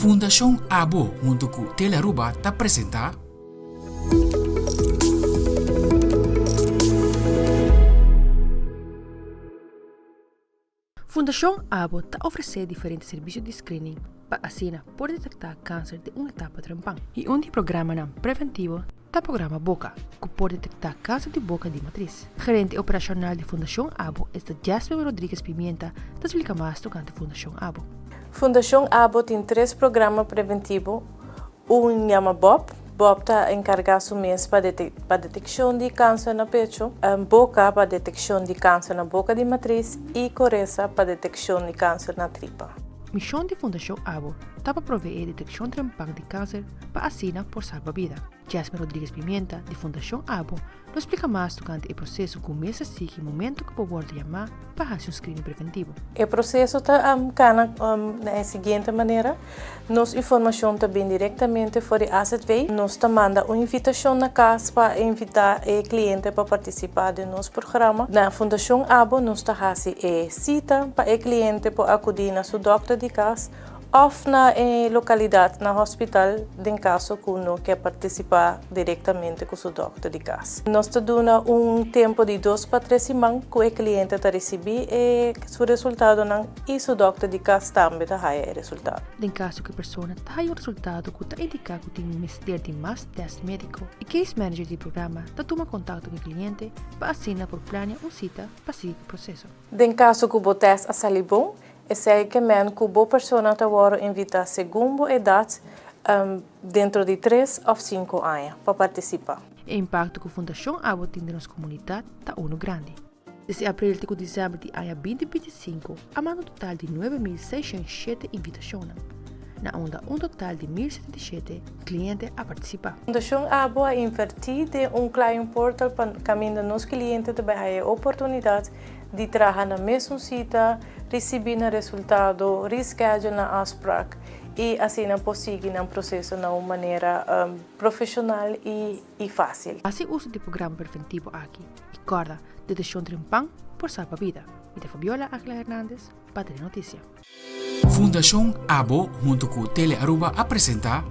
Fundacion Abo hunto cu Telearuba ta presenta. Fundashon Abo ta ofresé diferente servisio di screening pa asina por detektá kanser den un etapa trempan. I un di e programanan preventivo ta Programa Boka, ku por detektá kanser di boka di matris. Gerente operashonal di Fundashon Abo, esta Jasmine Rodriguez Pimienta, ta splika mas tokante Fundashon Abo. Fundashon Abo tin tres programa preventivo Un yama Bob. Bob ta enkargá su mes pa pa detekshon di kanser na pechu, Boka pa detekshon di kanser na boka di matris i Koresa pa detekshon di kanser na tripa. Mishon di Fundashon Abo ta pa proveé detekshon trempan di kanser pa asina por salba bida. Jasmine Rodriguez Pimienta di Fundashon Abo Lo splika mas tokante e proseso ku mester sigui momento ku bo wòrdu yamá pa hasi un screening preventivo. E proseso ta kana na e siguiente manera, Nos informashon ta bin direktamente for di AZV. Nos ta manda un invitashon na kas pa invitá e kliente pa partisipá den nos programa. Na Fundashon Abo nos ta hasi e sita pa e kliente por akudí na su dòkter di kas Òf na e lokalidat na hospital den kaso ku no ke partisipá direktamente ku su dòkter di kas. Nos ta duna un tempu di dos pa tres siman ku e kliente ta risibí e su resultadonan i su dòkter di kas tambe ta haya e resultado. Den kaso ku e persona ta haya un resultado ku ta indiká ku tin mester di mas tèst médiko, e case manager di e programa ta tuma kontakto ku e kliente pa asina por plania un sita pa sigui ku e proseso. Den kaso ku bo tèst a sali bon, esei ke men ku bo persona ta wòrdu invitá segun bo edat dentro di tres òf sinku aña pa partisipá. E impakto ku Fundashon Abo tin den nos komunidat ta unu grandi. Desde aprel te ku desèmber di aña 2025 a manda un total di 9.607 invitashonnan, na unda un total di 1.077 kliente a partisipá. Fundashon Abo a invertí den un client portal pa kaminda nos kliente ta bai haya e oportunidat di traha na mesun sita, risibí nan resultado, reschedule nan afsprak i asina por sigui nan proseso na un manera profeshonal i fásil. Hasi uso di programa preventivo aki i kòrda detekshon trempan por salba bida. Mi ta Fabiola Ángela Hernandez pa Telenoticia. Fundashon Abo hunto ku Telearuba a presentá.